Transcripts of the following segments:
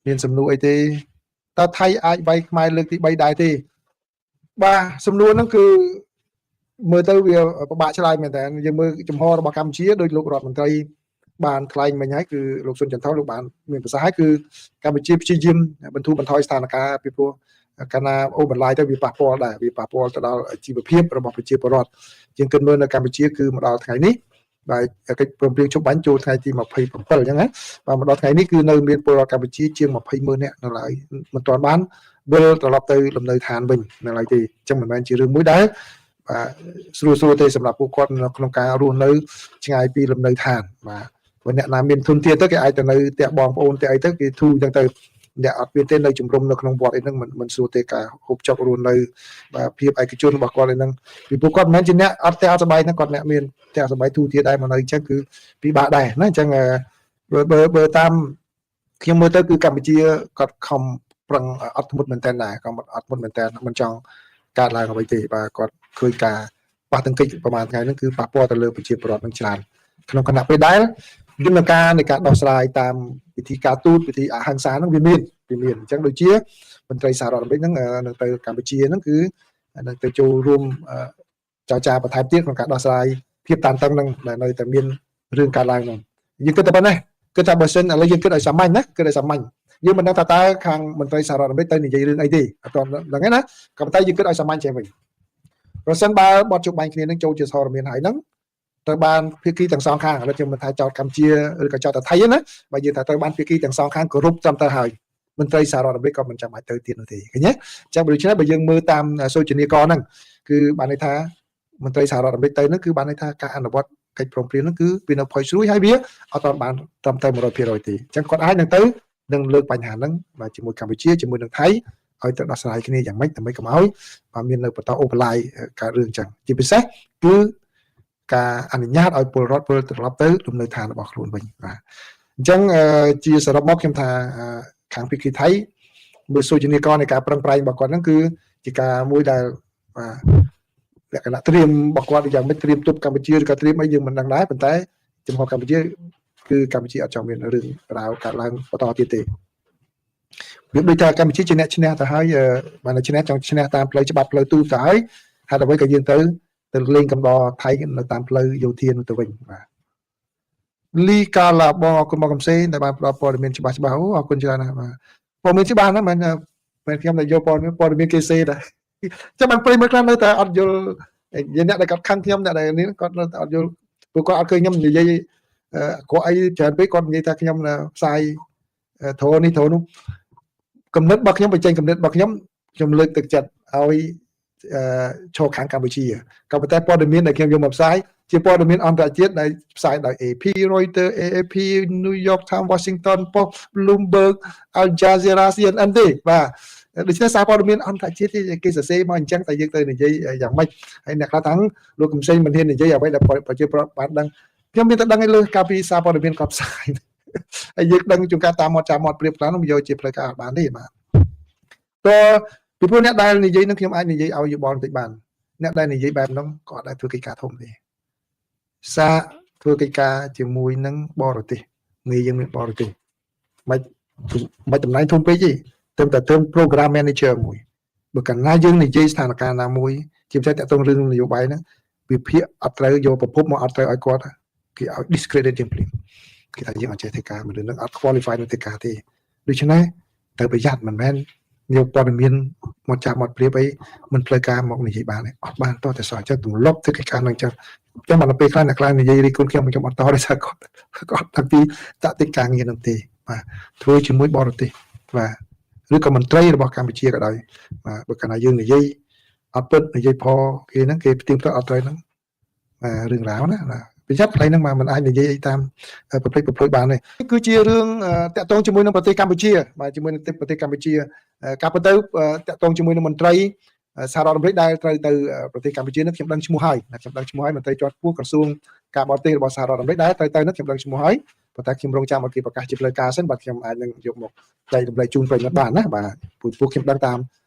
មានសំណួរអីទេតើថៃអាចវាយខ្មែរលើកទី3ដែរទេបាទសំណួរហ្នឹងគឺមើលទៅវាពិបាកឆ្លើយមែនតើយើងមើលចំហរបស់កម្ពុជាដោយលោករដ្ឋមន្ត្រីបានថ្លែងមិញហើយគឺលោកសុនចន្ទថនលោកបានមានប្រសាសន៍ហើយគឺកម្ពុជាព្យាយាមបន្ធូរបន្ថយស្ថានភាពពីព្រោះកាលណាអូបន្លាយទៅវាប៉ះពាល់ដែរវាប៉ះពាល់ទៅដល់ជីវភាពរបស់ប្រជាពលរដ្ឋជាងគិតមើលនៅកម្ពុជាគឺមកដល់ថ្ងៃនេះបាទកិច្ចព្រមព្រៀងជប់បាញ់ចូលថ្ងៃទី27អញ្ចឹងណាបាទមកដល់ថ្ងៃនេះគឺនៅមានពលរដ្ឋកម្ពុជាជាង20ម៉ឺននាក់នៅឡើយមិនទាន់បានវិលត្រឡប់ទៅលំនៅឋានវិញនៅឡើយទេអញ្ចឹងមិនមែនជារឿងមួយដែលបាទស្រួលស្រួលទេសម្រាប់ពួកគាត់នៅក្នុងការរស់នៅឆ្ងាយពីលំនៅឋានបាទព្រោះអ្នកណាមានធនធានទៅគេអាចទៅនៅផ្ទះបងប្អូនផ្ទះអីទៅគេធូរអញ្ចឹងទៅអ្នកអត់មានទេនៅជំរំនៅក្នុងវត្តអីហ្នឹងមិនមិនស្រួលទេការហូបចុករស់នៅបាទភាពឯកជនរបស់គាត់អីហ្នឹងពីព្រោះគាត់មិនមែនជាអ្នកអត់ផ្ទះអត់សប្បាយហ្នឹងគាត់អ្នកមានផ្ទះសប្បាយទូធាដែរមកនៅអញ្ចឹងគឺពិបាកដែរណាអញ្ចឹងបើបើបើតាមខ្ញុំមើលទៅគឺកម្ពុជាគាត់ខំប្រឹងអត់ធ្មត់មែនតើដែរក៏អត់ធ្មត់មែនតើមិនចង់កើតឡើងអ្វីទេបាទគាត់ឃើញការប៉ះទង្គិចប្រហែលថ្ងៃហ្នឹងគឺប៉ះពាល់ទៅលើប្រជាពលរដ្ឋនឹងច្រើនក្នុងគណៈពេលដែលយន្តការនៃការដោះស្រាយតាមវិធីការទូតវិធីអហិង្សាហ្នឹងវាមានវាមានអញ្ចឹងដូចជាមន្ត្រីសហរដ្ឋអាមេរិកហ្នឹងនឹងទៅកម្ពុជាហ្នឹងគឺនឹងទៅចូលរួមចរចាបន្ថែមទៀតក្នុងការដោះស្រាយភាពតានតឹងហ្នឹងដែលនៅតែមានរឿងកើតឡើងហ្នឹងយើងគិតតែប៉ុណ្ណេះគិតថាបើសិនឥឡូវយើងគិតឲ្យសាមញ្ញណាគិតឲ្យសាមញ្ញយើងមិនដឹងថាតើខាងមន្ត្រីសហរដ្ឋអាមេរិកទៅនិយាយរឿងអីទេអត់ទាន់ដឹងទេណាក៏ប៉ុន្តែយើងគិតឲ្យសាមញ្ញចេះវិញប្រសិនបើបទជប់បាញ់គ្នានឹងចូលជាធរមានហើយហ្នឹងត្រូវបានភាគីទាំងសងខាងឥឡូវខ្ញុំមិនថាចោតកម្ពុជាឬក៏ចោតតែថៃទេណាបើយើងថាត្រូវបានភាគីទាំងសងខាងគោរពត្រឹមត្រូវហើយមន្ត្រីសហរដ្ឋអាមេរិកក៏មិនចាំបាច់ទៅទៀតនោះទេឃើញទេចឹងដូច្នេះបើយើងមើលតាមសូចនាករហ្នឹងគឺបានន័យថាមន្ត្រីសហរដ្ឋអាមេរិកទៅហ្នឹងគឺបានន័យថាការអនុវត្តកិច្ចព្រមព្រៀងហ្នឹងគឺវានៅផុយស្រួយហើយវាអត់ទាន់បានត្រឹមត្រូវ100%ទេអញ្ចឹងគាត់អាចនឹងទៅនឹងលើកបញ្ហាហ្នឹងបាទជាមួយកម្ពុជាជាមួយនឹងថៃឲ្យទៅដោះស្រាយគ្នាយ៉ាងម៉េចដើម្បីកុំឲ្យបាទមាននៅបន្តអូបឡាយកើតរឿងអញ្ចឹងជាពិសេសគឺការអនុញ្ញាតឲ្យពលរដ្ឋវិលត្រឡប់ទៅលំនៅឋានរបស់ខ្លួនវិញបាទអញ្ចឹងជាសរុបមកខ្ញុំថាខាងភាគីថៃមើលសូចនាករនៃការប្រឹងប្រែងរបស់គាត់ហ្នឹងគឺជាការមួយដែលបាទលក្ខណៈត្រៀមរបស់គាត់យ៉ាងម៉េចត្រៀមទប់កម្ពុជាឬក៏ត្រៀមអីយើងមិនដឹងដែរប៉ុន្តែចំហកម្ពុជាគឺកម្ពុជាអត់ចង់មានរឿងរ៉ាវកើតឡើងបន្តទៀតទេវាដូចថាកម្ពុជាជាអ្នកឈ្នះទៅហើយបានឈ្នះចង់ឈ្នះតាមផ្លូវច្បាប់ផ្លូវទូតទៅហើយហេតុអ្វីក៏យើងទៅទៅលេងកំដរថៃនៅតាមផ្លូវយោធានោះទៅវិញបាទលីកាឡាបងអរគុណមកកំសេងដែលបានផ្ដល់ព័ត៌មានច្បាស់ច្បាស់អូអរគុណច្រើនណាស់បាទព័ត៌មានច្បាស់ណាស់មិនមែនខ្ញុំដែលយកព័ត៌មានព័ត៌មានគេសេដែរចាំបានប្រិយមើលខ្លះនៅតែអត់យល់អ្នកដែលគាត់ខឹងខ្ញុំអ្នកដែលនេះគាត់នៅតែអត់យល់ព្រោះគាត់អត់ឃើញខ្ញុំនិយាយគាត់អីច្រើនពេកគាត់និយាយថាខ្ញុំផ្សាយធរនេះធរនោះគំនិតរបស់ខ្ញុំបញ្ចេញគំនិតរបស់ខ្ញុំខ្ញុំលើកទឹកចិត្តឲ្យឈរខាងកម្ពុជាក៏ប៉ុន្តែព័ត៌មានដែលខ្ញុំយកមកផ្សាយជាព័ត៌មានអន្តរជាតិដែលផ្សាយដោយ AP Reuters, AAP, New York Times, Washington Post, Bloomberg, Al Jazeera, CNN ទេបាទដូច្នេះសារព័ត៌មានអន្តរជាតិគេសរសេរមកអញ្ចឹងតែយើងទៅនិយាយយ៉ាងម៉េចហើយអ្នកខ្លះថាលោកកំសែងមិនហ៊ាននិយាយអ្វីដែលប្រជាពលរដ្ឋបានដឹងខ្ញុំមានតែដឹងឲ្យលើកាលពីសារព័ត៌មានគាត់ផ្សាយហើយយើងដឹងជួនកាលតាមមាត់ចាំមាត់ព្រៀបខ្លះនោះយកជាផ្លូវការអត់បានទេបាទតើពីព្រោះអ្នកដែលនិយាយនឹងខ្ញុំអាចនិយាយឲ្យយោបល់បន្តិចបានអ្នកដែលនិយាយបែបហ្នឹងក៏អត់ដែលធ្វើកិច្ចការធំទេសាកធ្វើកិច្ចការជាមួយនឹងបរទេសងាយយើងមានបរទេសមិនមិនតំណែងធំពេកទេត្រឹមតែត្រឹម program manager មួយបើកាលណាយើងនិយាយស្ថានភាពណាមួយជាពិសេសតកតងរឿងនយោបាយហ្នឹងវិភាគអត់ត្រូវយកប្រភពមកអត់ត្រូវឲ្យគាត់គេឲ្យ discredit យើងភ្លាមគេថាយើងអត់ចេះធ្វើការមនុស្សនឹងអត់ qualify នៅធ្វើការទេដូច្នេះត្រូវប្រយ័ត្នមិនមែនយកព័ត៌មានមកចាប់មកប្រៀបអីមិនផ្លូវការមកនិយាយបានទេអត់បានតតែសោះអញ្ចឹងទម្លាប់ធ្វើកិច្ចការនឹងអញ្ចឹងខ្ញុំបានពេលខ្លះអ្នកខ្លះនិយាយរិះគន់ខ្ញុំខ្ញុំអត់តដោយសារគាត់គាត់តាំងពីតតិការងារនឹងទេបាទធ្វើជាមួយបរទេសបាទឬក៏មន្ត្រីរបស់កម្ពុជាក៏ដោយបាទបើកាលណាយើងនិយាយអត់ពិតនិយាយផគេហ្នឹងគេផ្ទៀងផ្ទាត់អត់ត្រូវហ្នឹងបាទរឿងរ៉ាវណាបាទប្រយ័ត្នកន្លែងហ្នឹងបាទមិនអាចនិយាយអីតាមប្រព្រឹត្តប្រព្រឹត្តបានទេគឺជារឿងតាក់ទងជាមួយនឹងប្រទេសកម្ពុជាបាទជាមួយនឹងប្រទេសកម្ពុជាការពិតទៅតាក់ទងជាមួយនឹងមន្ត្រីសហរដ្ឋអាមេរិកដែលត្រូវទៅប្រទេសកម្ពុជានេះខ្ញុំដឹងឈ្មោះហើយខ្ញុំដឹងឈ្មោះហើយមន្ត្រីជាន់ខ្ពស់ក្រសួងការបរទេសរបស់សហរដ្ឋអាមេរិកដែលត្រូវទៅនេះខ្ញុំដឹងឈ្មោះហើយប៉ុន្តែខ្ញុំរងចាំឲ្យគេប្រកាសជាផ្លូវការសិនបាទខ្ញុំអាចនឹងយកមកចែករំលែកជូនប្រិយមិត្តបានណាបាទព្រោះខ្ញុំដឹងតា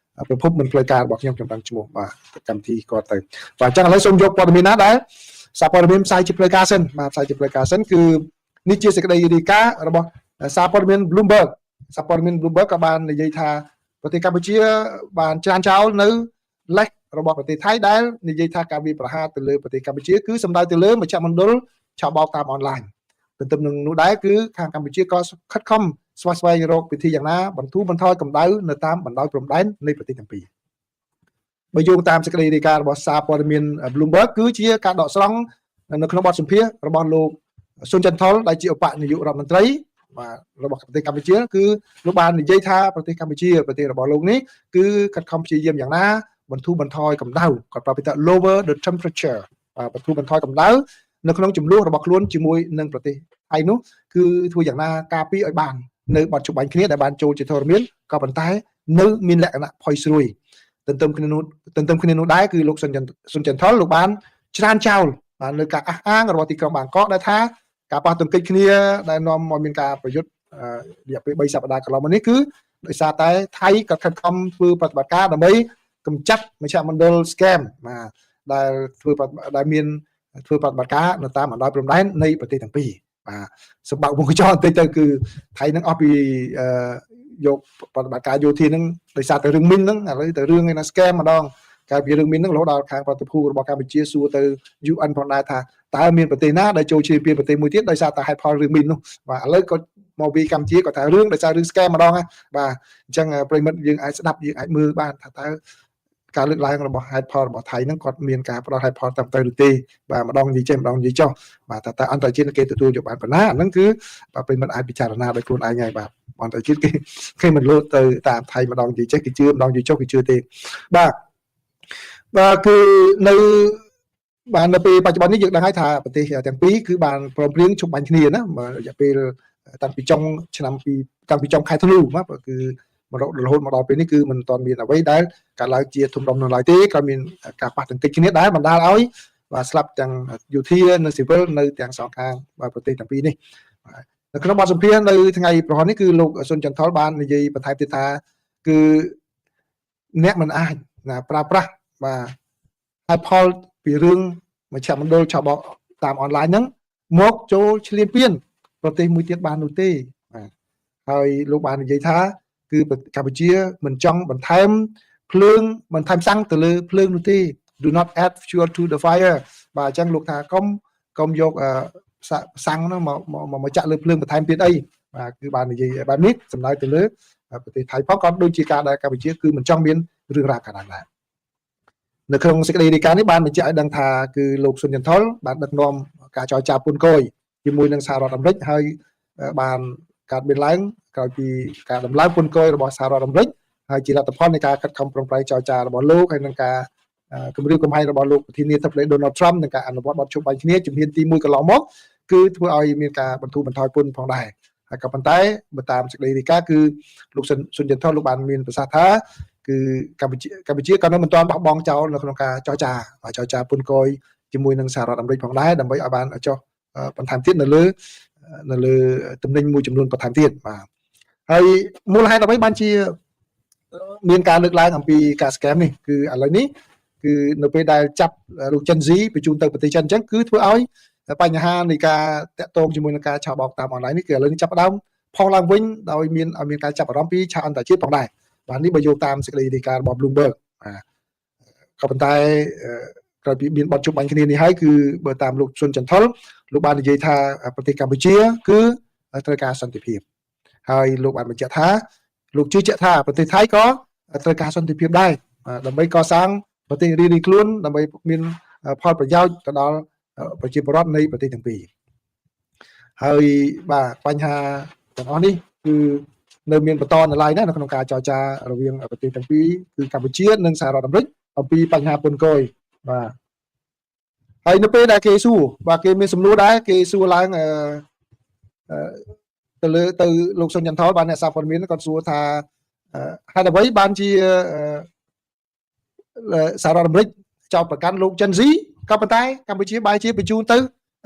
មប្រភពមិនផ្លូវការរបស់ខ្ញុំខ្ញុំដឹងឈ្មោះបាទកម្មវិធីគាត់ទៅបាទអញ្ចឹងឥឡូវសូមយកព័ត៌មានណាដែលសារព័ត៌មានផ្សាយជាផ្លូវការសិនបាទផ្សាយជាផ្លូវការសិនគឺនេះជាសេចក្តីរាយការណ៍របស់សារព័ត៌មាន Bloomberg។ សារព័ត៌មាន Bloomberg ក៏បាននិយាយថាប្រទេសកម្ពុជាបានច្រានចោលនៅលេសរបស់ប្រទេសថៃដែលនិយាយថាការវាយប្រហារទៅលើប្រទេសកម្ពុជាគឺសំដៅទៅលើមជ្ឈមណ្ឌលឆបោកតាមអនឡាញទន្ទឹមនឹងនោះដែរគឺខាងកម្ពុជាក៏ខិតខំស្វះស្វែងរកវិធីយ៉ាងណាបន្ធូរបន្ថយកម្ដៅនៅតាមបណ្ដោយព្រំដែននៃប្រទេសទាំងពីរបើយោងតាមសេចក្តីរាយការណ៍របស់សារព័ត៌មាន Bloomberg គឺជាការដកស្រង់នៅក្នុងបទសម្ភាសន៍របស់លោកស៊ុនចន្ទថុលដែលជាឧបនាយករដ្ឋមន្ត្រីបាទរបស់ប្រទេសកម្ពុជាគឺលោកបាននិយាយថាប្រទេសកម្ពុជាប្រទេសរបស់លោកនេះគឺខិតខំព្យាយាមយ៉ាងណាបន្ធូរបន្ថយកម្ដៅគាត់ប្រាប់ថា lower the temperature បាទបន្ធូរបន្ថយកម្ដៅនៅក្នុងចំនួនរបស់ខ្លួនជាមួយនឹងប្រទេសថៃនោះគឺធ្វើយ៉ាងណាការពារឲ្យបាននៅបទច្បាញ់គ្នាដែលបានចូលជាធរមានក៏ប៉ុន្តែនៅមានលក្ខណៈផុយស្រួយទន្ទឹមគ្នានោះទន្ទឹមគ្នានោះដែរគឺលោកសុនសុនចន្ទថុលលោកបានច្រានចោលបាទនៅការអះអាងរបស់ទីក្រុងបាងកកដែលថាការប៉ះទង្គិចគ្នាដែលនាំឲ្យមានការប្រយុទ្ធរយៈពេល3សប្តាហ៍កន្លងមកនេះគឺដោយសារតែថៃក៏ខិតខំធ្វើប្រតិបត្តិការដើម្បីកម្ចាត់មជ្ឈមណ្ឌល scam បាទដែលធ្វើដែលមានធ្វើប្រតិបត្តិការនៅតាមបណ្ដោយព្រំដែននៃប្រទេសទាំងពីរបាទសម្បើកវងកញ្ចក់បន្តិចទៅគឺថៃនឹងអស់ពីយកប្រតិបត្តិការយោធានឹងដោយសារតែរឿងមីនហ្នឹងឥឡូវទៅរឿងឯណា scam ម្ដងកាលពីរឿងមីនហ្នឹងរហូតដល់ខាងប្រតិភូរបស់កម្ពុជាសួរទៅ UN ផងដែរថាតើមានប្រទេសណាដែលចូលឈ្លានពានប្រទេសមួយទៀតដោយសារតែហេតុផលរឿងមីននោះបាទឥឡូវក៏មកពីកម្ពុជាក៏ថារឿងដោយសាររឿង scam ម្ដងណាបាទអញ្ចឹងប្រិមិត្តយើងអាចស្ដាប់យើងអាចមើលបានថាតើការលើកឡើងរបស់ហេតុផលរបស់ថៃហ្នឹងគាត់មានការផ្ដល់ហេតុផលតាមត្រូវឬទេបាទម្ដងនិយាយចេះម្ដងនិយាយចុះបាទតើតើអន្តរជាតិគេទទួលយកបានប៉ុណ្ណាអាហ្នឹងគឺបាទប្រិមិត្តអាចពិចារណាដោយខ្លួនឯងហើយបាទអន្តរជាតិគេគេមិនលោតទៅតាមថៃម្ដងនិយាយចេះគេជឿម្ដងនិយាយចុះគេជឿទេបាទបាទគឺនៅបាទនៅពេលបច្ចុប្បន្ននេះយើងដឹងហើយថាប្រទេសទាំងពីរគឺបានព្រមព្រៀងជប់បាញ់គ្នាណារយៈពេលតាំងពីចុងឆ្នាំពីតាំងពីចុងខែធ្នូបាទគឺមករហូតមកដល់ពេលនេះគឺមិនទាន់មានអ្វីដែលកើតឡើងជាធំដុំនៅឡើយទេក៏មានការប៉ះទង្គិចគ្នាដែរបណ្ដាលឲ្យបាទស្លាប់ទាំងយោធានិងស៊ីវិលនៅទាំងសងខាងបាទប្រទេសទាំងពីរនេះបាទនៅក្នុងបទសម្ភាសន៍នៅថ្ងៃព្រហស្បតិ៍នេះគឺលោកសុនចន្ទថុលបាននិយាយបន្ថែមទៀតថាគឺអ្នកមិនអាចណាប្រើប្រាស់បាទហេតុផលពីរឿងមជ្ឈមណ្ឌលឆបោកតាមអនឡាញហ្នឹងមកចូលឈ្លានពានប្រទេសមួយទៀតបាននោះទេបាទហើយលោកបាននិយាយថាគឺកម្ពុជាមិនចង់បន្ថែមភ្លើងបន្ថែមសាំងទៅលើភ្លើងនោះទេ do not add fuel to the fire បាទអញ្ចឹងលោកថាកុំកុំយកសាំងហ្នឹងមកមកចាក់លើភ្លើងបន្ថែមទៀតអីបាទគឺបាននិយាយបែបនេះសំដៅទៅលើប្រទេសថៃផងក៏ដូចជាការដែលកម្ពុជាគឺមិនចង់មានរឿងរ៉ាវកើតឡើងដែរនៅក្នុងសេចក្តីរាយការណ៍នេះបានបញ្ជាក់ឲ្យដឹងថាគឺលោកសុនចន្ទថុលបានដឹកនាំការចរចាពន្ធគយជាមួយនឹងសហរដ្ឋអាមេរិកហើយបានកើតមានឡើងក្រោយពីការដំឡើងពន្ធគយរបស់សហរដ្ឋអាមេរិកហើយជាលទ្ធផលនៃការខិតខំប្រឹងប្រែងចរចារបស់លោកហើយនឹងការគម្រាមកំហែងរបស់លោកប្រធានាធិបតី Donald Trump និងការអនុវត្តបទឈប់បាញ់គ្នាជំហានទី1កន្លងមកគឺធ្វើឲ្យមានការបន្ធូរបន្ថយពន្ធផងដែរហើយក៏ប៉ុន្តែបើតាមសេចក្តីរាយការណ៍គឺលោកសុនចន្ទថុលលោកបានមានប្រសាសន៍ថាគឺកម្ពុជាកម្ពុជាក៏នៅមិនទាន់បោះបង់ចោលនៅក្នុងការចរចាចរចាពន្ធគយជាមួយនឹងសហរដ្ឋអាមេរិកផងដែរដើម្បីឲ្យបានចុះបន្ថែមទៀតនៅលើនៅលើទំនិញមួយចំនួនបន្ថែមទៀតបាទហើយមូលហេតុអ្វីបានជាមានការលើកឡើងអំពីការ scam នេះគឺឥឡូវនេះគឺនៅពេលដែលចាប់លោកចិនស៊ីបញ្ជូនទៅប្រទេសចិនអញ្ចឹងគឺធ្វើឲ្យបញ្ហានៃការតាក់ទងជាមួយនឹងការឆោបោកតាមអនឡាញនេះគឺឥឡូវនេះចាប់ផ្ដើមផុសឡើងវិញដោយមានឲ្យមានការចាប់អារម្មណ៍ពីឆាកអន្តរជាតិផងដែរបាទនេះបើយកតាមសេចក្តីរាយការណ៍របស់ Bloomberg បាទក៏ប៉ុន្តែក្រោយពីមានបទជប់បាញ់គ្នានេះហើយគឺបើតាមលោកសុនចន្ទថុលលោកបាននិយាយថាប្រទេសកម្ពុជាគឺត្រូវការសន្តិភាពហើយលោកបានបញ្ជាក់ថាលោកជឿជាក់ថាប្រទេសថៃក៏ត្រូវការសន្តិភាពដែរដើម្បីកសាងប្រទេសរៀងៗខ្លួនដើម្បីមានផលប្រយោជន៍ទៅដល់ប្រជាពលរដ្ឋនៃប្រទេសទាំងពីរហើយបាទបញ្ហាទាំងអស់នេះគឺនៅមានបន្តនៅឡើយណានៅក្នុងការចរចារវាងប្រទេសទាំងពីរគឺកម្ពុជានិងសហរដ្ឋអាមេរិកអំពីបញ្ហាពន្ធគយបាទហើយនៅពេលដែលគេសួរបាទគេមានសំណួរដែរគេសួរឡើងអឺទៅលើទៅលោកសុនចន្ទថុលបាទអ្នកសារព័ត៌មានគាត់សួរថាហេតុអ្វីបានជាសហរដ្ឋអាមេរិកចោទប្រកាន់លោកចិនស៊ីក៏ប៉ុន្តែកម្ពុជាបែរជាបញ្ជូនទៅ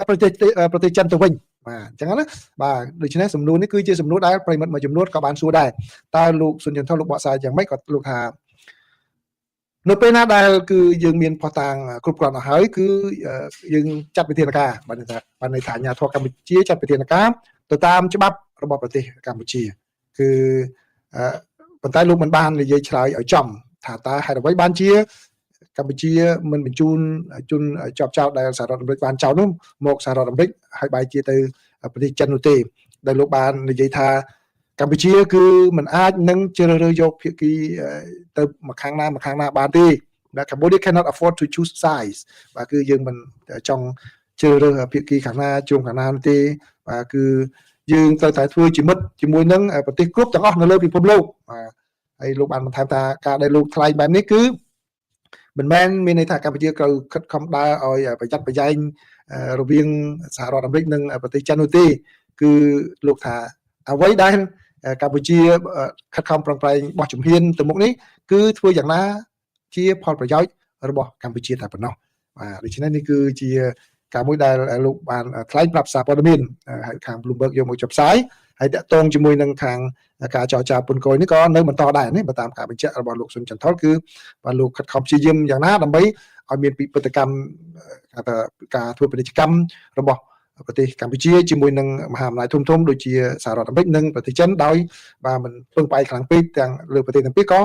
ប្រទេសប្រទេសចិនទៅវិញបាទអញ្ចឹងណាបាទដូច្នេះសំណួរនេះគឺជាសំណួរដែលប្រិមិត្តមួយចំនួនក៏បានសួរដែរតើលោកសុនចន្ទថុលលោកបកស្រាយយ៉ាងម៉េចក៏លោកថានៅពេលណាដែលគឺយើងមានភស្តុតាងគ្រប់គ្រាន់អស់ហើយគឺយើងចាត់វិធានការបានន័យថាបានន័យថាអាជ្ញាធរកម្ពុជាចាត់វិធានការទៅតាមច្បាប់របស់ប្រទេសកម្ពុជា គឺប៉ុន្តែលោកមិនបាននិយាយឆ្លើយឲ្យចំថាតើហេតុអ្វីបានជាកម្ពុជាមិនបញ្ជូនជនជាប់ចោទដែលសហរដ្ឋអាមេរិកបានចោទនោះមកសហរដ្ឋអាមេរិកហើយបែរជាទៅប្រទេសចិននោះទេដែលលោកបាននិយាយថាកម្ពុជាគឺមិនអាចនឹងជ្រើសរើសយកភាគីទៅមកខាងណាមកខាងណាបានទេបាទ Cambodia cannot afford to choose sides បាទគឺយើងមិនចង់ជ្រើសរើសភាគីខាងណាជួងខាងណានោះទេបាទគឺយើងត្រូវតែធ្វើជាមិត្តជាមួយនឹងប្រទេសគ្រប់ទាំងអស់នៅលើពិភពលោកបាទហើយលោកបានបន្ថែមថាការដែលលោកថ្លែងបែបនេះគឺមិនមែនមានន័យថាកម្ពុជាត្រូវខិតខំដើរឲ្យប្រយ័ត្នប្រយែងរវាងសហរដ្ឋអាមេរិកនិងប្រទេសចិននោះទេគឺលោកថាអ្វីដែលកម្ពុជាខិតខំប្រឹងប្រែងបោះជំហានទៅមុខនេះគឺធ្វើយ៉ាងណាជាផលប្រយោជន៍របស់កម្ពុជាតែប៉ុណ្ណោះបាទដូច្នេះនេះគឺជាការមួយដែលលោកបានថ្លែងប្រាប់សារព័ត៌មានហើយខាង Bloomberg យកមកចុះផ្សាយហើយតាក់ទងជាមួយនឹងខាងការចរចាពន្ធគយនេះក៏នៅបន្តដែរនេះបើតាមការបញ្ជាក់របស់លោកស៊ុនចន្ទថុលគឺបាទលោកខិតខំព្យាយាមយ៉ាងណាដើម្បីឲ្យមានពិពិធកម្មការធ្វើពាណិជ្ជកម្មរបស់ប្រទេសកម្ពុជាជាមួយនឹងមហាអំណាចធំៗដូចជាសហរដ្ឋអាមេរិកនិងប្រទេសចិនដោយបាទមិនពឹងផ្អែកខ្លាំងពេកទាំងលើប្រទេសទាំងពីរក៏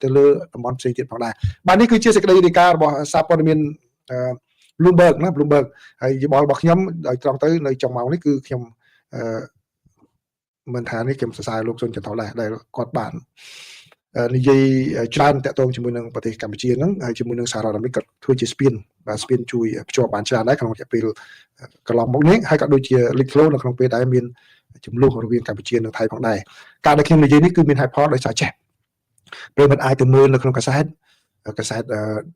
ទៅលើតំបន់ផ្សេងទៀតផងដែរបាទនេះគឺជាសេចក្តីរាយការណ៍របស់សារព័ត៌មាន Bloomberg ណា Bloomberg ហើយយោបល់របស់ខ្ញុំដោយត្រង់ទៅនៅចុងម៉ោងនេះគឺខ្ញុំអឺមិនថានេះខ្ញុំសរសើរលោកស៊ុនចន្ទថុលដែរដែលគាត់បាននិយាយច្រើនតាក់ទងជាមួយនឹងប្រទេសកម្ពុជាហ្នឹងហើយជាមួយនឹងសហរដ្ឋអាមេរិកគាត់ធ្វើជាស្ពានបាទស្ពានជួយភ្ជាប់បានច្រើនដែរក្នុងរយៈពេលកន្លងមកនេះហើយក៏ដូចជាលេចធ្លោនៅក្នុងពេលដែលមានចំនួនរវាងកម្ពុជានិងថៃផងដែរការដែលខ្ញុំនិយាយនេះគឺមានហេតុផលដោយសារចេះប្រិយមិត្តអាចទៅមើលនៅក្នុងកាសែតកាសែត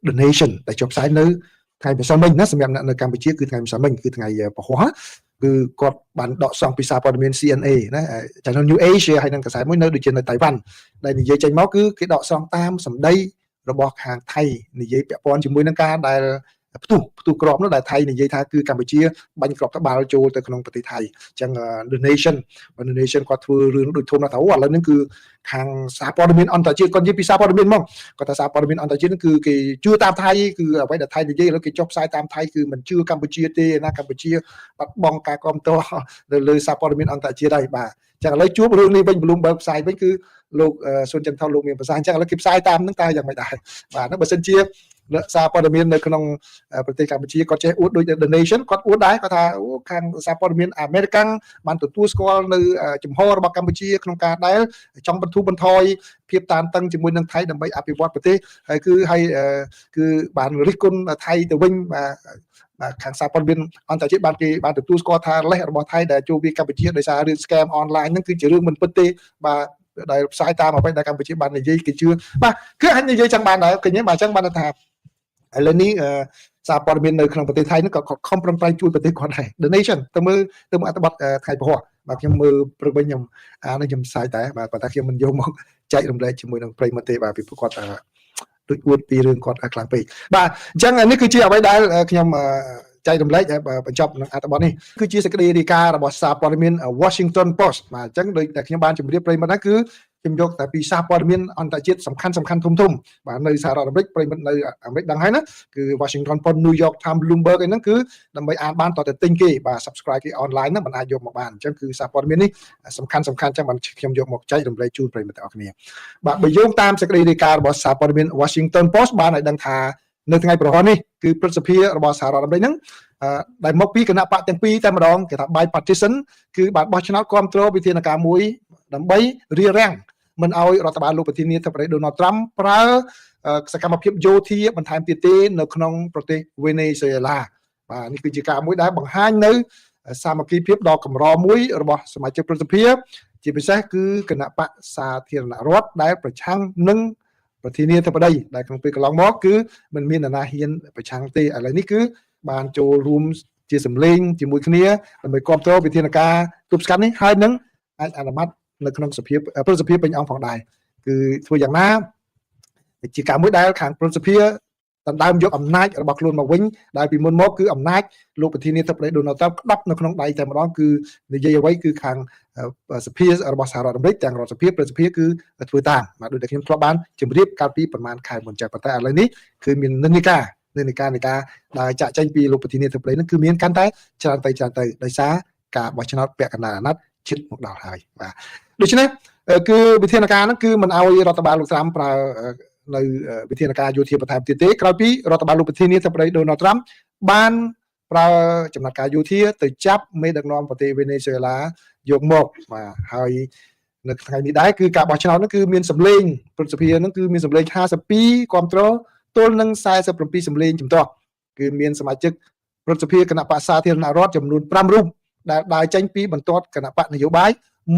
The Nation ដែលចុះផ្សាយនៅថ្ងៃម្សិលមិញណាសម្រាប់អ្នកនៅកម្ពុជាគឺថ្ងៃម្សិលមិញគឺថ្ងៃពហុគឺគាត់បានដកស្រង់ពីសារព័ត៌មាន CNA ណា Channel New Asia ហើយនឹងកាសែតមួយនៅដូចជានៅតៃវ៉ាន់ដែលនិយាយចេញមកគឺគេដកស្រង់តាមសម្ដីរបស់ខាងថៃនិយាយពាក់ព័ន្ធជាមួយនឹងការដែលផ្ទុះផ្ទុះក្របនោះដែលថៃនិយាយថាគឺកម្ពុជាបាញ់ក្របត្បាល់ចូលទៅក្នុងប្រទេសថៃអញ្ចឹង The Nation The Nation គាត់ធ្វើរឿងដូចធំណាស់ថាអូឥឡូវនេះគឺខាងសារព័ត៌មានអន្តរជាតិគាត់និយាយពីសារព័ត៌មានហ្មងគាត់ថាសារព័ត៌មានអន្តរជាតិគឺគេជឿតាមថៃគឺអ្វីដែលថៃនិយាយឥឡូវគេចុះផ្សាយតាមថៃគឺមិនជឿកម្ពុជាទេណាកម្ពុជាបាត់បង់ការគ្រប់គ្រងនៅលើសារព័ត៌មានអន្តរជាតិហើយបាទអញ្ចឹងឥឡូវជួបរឿងនេះវិញ Bloomberg ផ្សាយវិញគឺលោកស៊ុនចន្ទថុលលោកមានប្រសាសន៍អញ្ចឹងឥឡូវគេផ្សាយតាមនឹងតើយ៉ាងម៉េចដែរបាទហ្នឹងបើសិនជាសារព័ត៌មាននៅក្នុងប្រទេសកម្ពុជាគាត់ចេះអួតដូច The Nation គាត់អួតដែរគាត់ថាខាងសារព័ត៌មានអាមេរិកបានទទួលស្គាល់នៅចំហរបស់កម្ពុជាក្នុងការដែលចង់បន្ធូរបន្ថយភាពតានតឹងជាមួយនឹងថៃដើម្បីអភិវឌ្ឍប្រទេសហើយគឺហើយគឺបានរិះគន់ថៃទៅវិញបាទបាទខាងសារព័ត៌មានអន្តរជាតិបានគេបានទទួលស្គាល់ថាលេសរបស់ថៃដែលចូលវាកម្ពុជាដោយសាររឿង scam online ហ្នឹងគឺជារឿងមិនពិតទេបាទដែលផ្សាយតាមអ្វីដែលកម្ពុជាបាននិយាយគេជឿបាទគឺអាចនិយាយចឹងបានដែរឃើញទេបាទអញ្ចឹងបានថាឥឡូវនេះសារព័ត៌មាននៅក្នុងប្រទេសថៃហ្នឹងក៏ខំប្រឹងប្រែងជួយប្រទេសគាត់ដែរ The Nation ទៅមើលទៅមើលអត្ថបទថ្ងៃពហុបាទខ្ញុំមើលព្រឹកវិញខ្ញុំអានខ្ញុំផ្សាយតែបាទប៉ុន្តែខ្ញុំមិនយកមកចែករំលែកជាមួយនឹងប្រិយមិត្តទេបាទពីព្រោះគាត់ដូចអួតពីរឿងគាត់ខ្លាំងពេកបាទអញ្ចឹងនេះគឺជាអ្វីដែលខ្ញុំចែករំលែកបញ្ចប់នឹងអត្ថបទនេះគឺជាសេចក្តីរាយការណ៍របស់សារព័ត៌មាន Washington Post បាទអញ្ចឹងដូចតែខ្ញុំបានជម្រាបប្រិយមិត្តហ្នឹងគឺខ្ញុំយកតែពីសារព័ត៌មានអន្តរជាតិសំខាន់សំខាន់ធំធំបាទនៅសហរដ្ឋអាមេរិកប្រិយមិត្តនៅអាមេរិកដឹងហើយណាគឺ Washington Post, New York Times, Bloomberg អីហ្នឹងគឺដើម្បីអានបានតើតែទិញគេបាទ subscribe គេ online ហ្នឹងមិនអាចយកមកបានអញ្ចឹងគឺសារព័ត៌មាននេះសំខាន់សំខាន់អញ្ចឹងបានខ្ញុំយកមកចែករំលែកជូនប្រិយមិត្តទាំងអស់គ្នាបាទបើយោងតាមសេចក្តីរាយការណ៍របស់សារព័ត៌មាន Washington Post បានឲ្យដឹងថានៅថ្ងៃព្រហស្បតិ៍នេះគឺព្រឹទ្ធសភារបស់សហរដ្ឋអាមេរិកហ្នឹងដែលមកពីគណបក្សទាំងពីរតែម្ដងគេថា bipartisan គឺបានបោះឆ្នោតគ្រប់គ្រងវិធានការមួយដើម្បីរារាំងមិនឲ្យរដ្ឋបាលលោកប្រធានាធិបតីដូណាល់ត្រាំប្រើសកម្មភាពយោធាបន្ថែមទៀតទេនៅក្នុងប្រទេសវេណេស៊ុយអេឡាបាទនេះគឺជាការមួយដែលបង្ហាញនៅសាមគ្គីភាពដ៏កម្រមួយរបស់សមាជិកព្រឹទ្ធសភាជាពិសេសគឺគណបក្សសាធារណរដ្ឋដែលប្រឆាំងនឹងប្រធានាធិបតីដែលក្នុងពេលកន្លងមកគឺមិនមាននរណាហ៊ានប្រឆាំងទេឥឡូវនេះគឺបានចូលរួមជាសម្លេងជាមួយគ្នាដើម្បីគ្រប់គ្រងវិធានការទប់ស្កាត់នេះហើយនឹងអាចអនុម័តនៅក្នុងសភាព្រឹទ្ធសភាពេញអង្គផងដែរគឺធ្វើយ៉ាងណាជាការមួយដែលខាងព្រឹទ្ធសភាដណ្ដើមយកអំណាចរបស់ខ្លួនមកវិញដែលពីមុនមកគឺអំណាចលោកប្រធានាធិបតីដូណាល់ត្រាំក្តាប់នៅក្នុងដៃតែម្ដងគឺនិយាយអ្វីគឺខាងសភារបស់សហរដ្ឋអាមេរិកទាំងរដ្ឋសភាព្រឹទ្ធសភាគឺធ្វើតាមបាទដូចដែលខ្ញុំធ្លាប់បានជម្រាបកាលពីប្រហែលខែមុនចឹងប៉ុន្តែឥឡូវនេះគឺមាននិន្នាការនិន្នាការនៃការដែលចាក់ចេញពីលោកប្រធានាធិបតីនឹងគឺមានកាន់តែច្រើនទៅច្រើនទៅដោយសារការបោះឆ្នោតពាក់កណ្ដាលអាណត្តិជិតមកដល់ហើយបាទដូច្នេះ គឺវិធានការហ្នឹងគឺមិនអោយរដ្ឋបាលលោកត្រាំប្រើនៅវិធានការយោធាបន្ថែមទៀតទេក្រោយពីរដ្ឋបាលលោកប្រធានាធិបតីដូណាល់ត្រាំបានប្រើចំណាត់ការយោធាទៅចាប់មេដឹកនាំប្រទេសវេណេស៊ុយអេឡាយកមកបាទហើយនៅថ្ងៃនេះដែរគឺការបោះឆ្នោតហ្នឹងគឺមានសម្លេងព្រឹទ្ធសភាហ្នឹងគឺមានសម្លេង52គ្រប់គ្រងទល់នឹង47សម្លេងជំទាស់គឺមានសមាជិកព្រឹទ្ធសភាគណបក្សសាធារណរដ្ឋចំនួន5រូបដែលដើរចេញពីបន្ទាត់គណបក្សនយោបាយ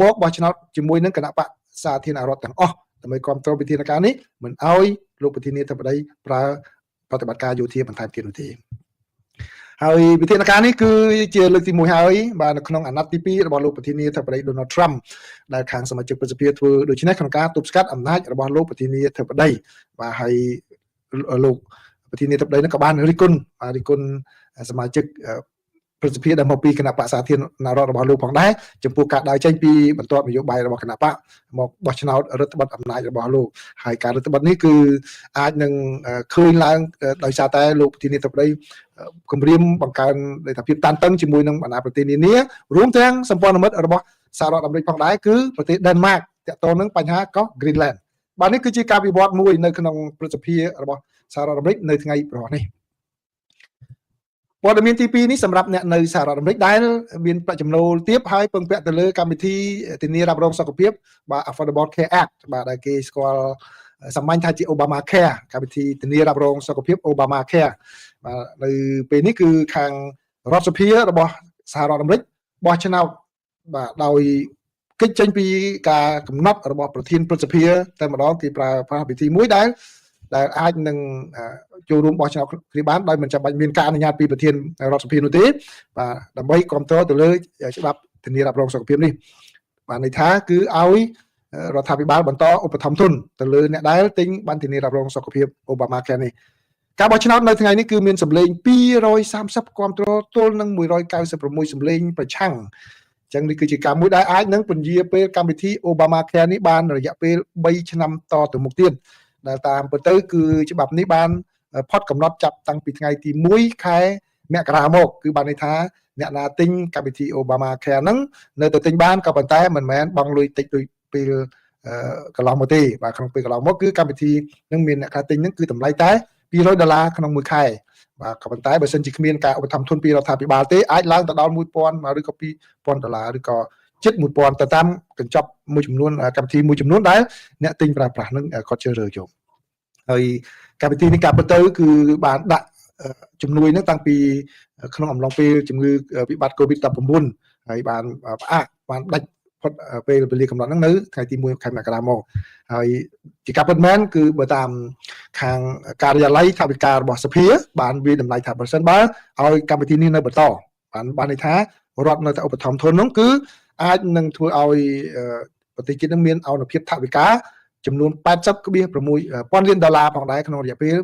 មកបោះឆ្នោតជាមួយនឹងគណបក្សសាធារណរដ្ឋទាំងអស់ដើម្បីគ្រប់គ្រងវិធានការនេះមិនអោយលោកប្រធានាធិបតីប្រើប្រតិបត្តិការយោធាបន្ថែមទៀតនោះទេហើយវិធានការនេះគឺជាលើកទី1ហើយបាទនៅក្នុងអាណត្តិទី2របស់លោកប្រធានាធិបតី Donald Trump ដែលខាងសមាជិកព្រឹទ្ធសភាធ្វើដូច្នេះក្នុងការទប់ស្កាត់អំណាចរបស់លោកប្រធានាធិបតីបាទហើយលោកប្រធានាធិបតីនឹងក៏បានរិះគន់បាទរិះគន់សមាជិកព្រឹទ្ធសភាដែលមកពីគណបក្សសាធារណរដ្ឋរបស់លោកផងដែរចំពោះការដើរចេញពីបន្ទាត់នយោបាយរបស់គណបក្សមកបោះឆ្នោតរដ្ឋបတ်អំណាចរបស់លោកហើយការរដ្ឋបတ်នេះគឺអាចនឹងឃើញឡើងដោយសារតែលោកប្រធានាធិបតីគម្រាមបង្កើនដូចថាភាពតានតឹងជាមួយនឹងបណ្ដាប្រទេសនានារួមទាំងសម្ព័ន្ធមិត្តរបស់សហរដ្ឋអាមេរិកផងដែរគឺប្រទេសដេនម៉ាកទាក់ទងនឹងបញ្ហាកោះ Greenland បាទនេះគឺជាការវិវត្តមួយនៅក្នុងព្រឹទ្ធសភារបស់សហរដ្ឋអាមេរិកនៅថ្ងៃព្រហស្បតិ៍នេះព័ត៌មានទី2នេះសម្រាប់អ្នកនៅសហរដ្ឋអាមេរិកដែលមានប្រាក់ចំណូលទាបហើយពឹងពាក់ទៅលើកម្មវិធីធានារ៉ាប់រងសុខភាពបាទ Affordable Care Act បាទដែលគេស្គាល់សាមញ្ញថាជា Obama Care កម្មវិធីធានារ៉ាប់រងសុខភាព Obama Care បាទនៅពេលនេះគឺខាងរដ្ឋសភារបស់សហរដ្ឋអាមេរិកបោះឆ្នោតបាទដោយគេចចេញពីការកំណត់របស់ប្រធានព្រឹទ្ធសភាតែម្ដងគេប្រើប្រាស់វិធីមួយដែលដែលអាចនឹងចូលរួមបោះឆ្នោតគ្នាបានដោយមិនចាំបាច់មានការអនុញ្ញាតពីប្រធានរដ្ឋសភានោះទេបាទដើម្បីគ្រប់គ្រងទៅលើច្បាប់ធានារ៉ាប់រងសុខភាពនេះបាទន័យថាគឺឲ្យរដ្ឋាភិបាលបន្តឧបត្ថម្ភទុនទៅលើអ្នកដែលទិញបានធានារ៉ាប់រងសុខភាព Obamacare នេះការបោះឆ្នោតនៅថ្ងៃនេះគឺមានសម្លេង230គ្រប់គ្រងទល់នឹង196សម្លេងប្រឆាំងអញ្ចឹងនេះគឺជាការមួយដែលអាចនឹងពន្យាពេលកម្មវិធី Obamacare នេះបានរយៈពេល3ឆ្នាំតទៅមុខទៀតដែលតាមពិតទៅគឺច្បាប់នេះបានផុតកំណត់ចាប់តាំងពីថ្ងៃទី1ខែមករាមកគឺបានន័យថាអ្នកណាទិញកម្មវិធី Obamacare ហ្នឹងនៅតែទិញបានក៏ប៉ុន្តែមិនមែនបង់លុយតិចដូចពេលកន្លងមកទេបាទក្នុងពេលកន្លងមកគឺកម្មវិធីនឹងមានអ្នកខ្លះទិញហ្នឹងគឺតម្លៃតែ200ដុល្លារក្នុងមួយខែបាទក៏ប៉ុន្តែបើសិនជាគ្មានការឧបត្ថម្ភទុនពីរដ្ឋាភិបាលទេអាចឡើងទៅដល់1000ឬក៏2000ដុល្លារឬក៏ជិត1000ទៅតាមកញ្ចប់មួយចំនួនកម្មវិធីមួយចំនួនដែលអ្នកទិញប្រើប្រាស់នឹងគាត់ជ្រើសរើសយកហើយកម្មវិធីនេះការពិតទៅគឺបានដាក់ជំនួយនឹងតាំងពីក្នុងអំឡុងពេលជំងឺវិបត្តិ COVID-19 ហើយបានផ្អាកបានដាច់ផុតពេលវេលាកំណត់ហ្នឹងនៅថ្ងៃទី1ខែមករាមកហើយជាការពិតមែនគឺបើតាមខាងការិយាល័យថវិការបស់សភាបានវាតម្លៃថាប្រសិនបើឲ្យកម្មវិធីនេះនៅបន្តបានបានន័យថារដ្ឋនៅតែឧបត្ថម្ភធននោះគឺអាចនឹងធ្វើឲ្យប្រទេសជាតិនឹងមានអនុភាពថវិកាចំនួន80.6ពាន់លានដុល្លារផងដែរក្នុងរយៈពេល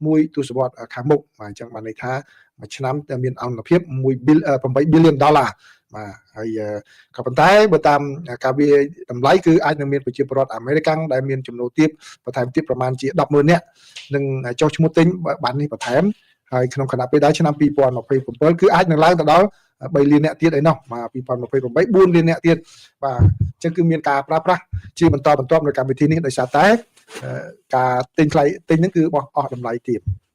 មួយទសវត្សរ៍ខាងមុខបាទអញ្ចឹងបានន័យថាមួយឆ្នាំមានអនុភាព1 8 billion ដុល្លារបាទហើយក៏ប៉ុន្តែបើតាមការវាតម្លៃគឺអាចនឹងមានប្រជាពលរដ្ឋអាមេរិកដែលមានចំណូលទាបបន្ថែមទៀតប្រមាណជា100000នាក់នឹងចុះឈ្មោះទិញបាននេះបន្ថែមហើយក្នុងខណៈពេលដែរឆ្នាំ2027គឺអាចនឹងឡើងទៅដល់3លានអ្នកទៀតឯណោះបាទ2028 4លានអ្នកទៀតបាទអញ្ចឹងគឺមានការប្រើប្រាស់ជាបន្តបន្ទាប់នៅកម្មវិធីនេះដោយសារតែការទិញថ្លៃទិញហ្នឹងគឺបោះអស់តម្លៃទៀត។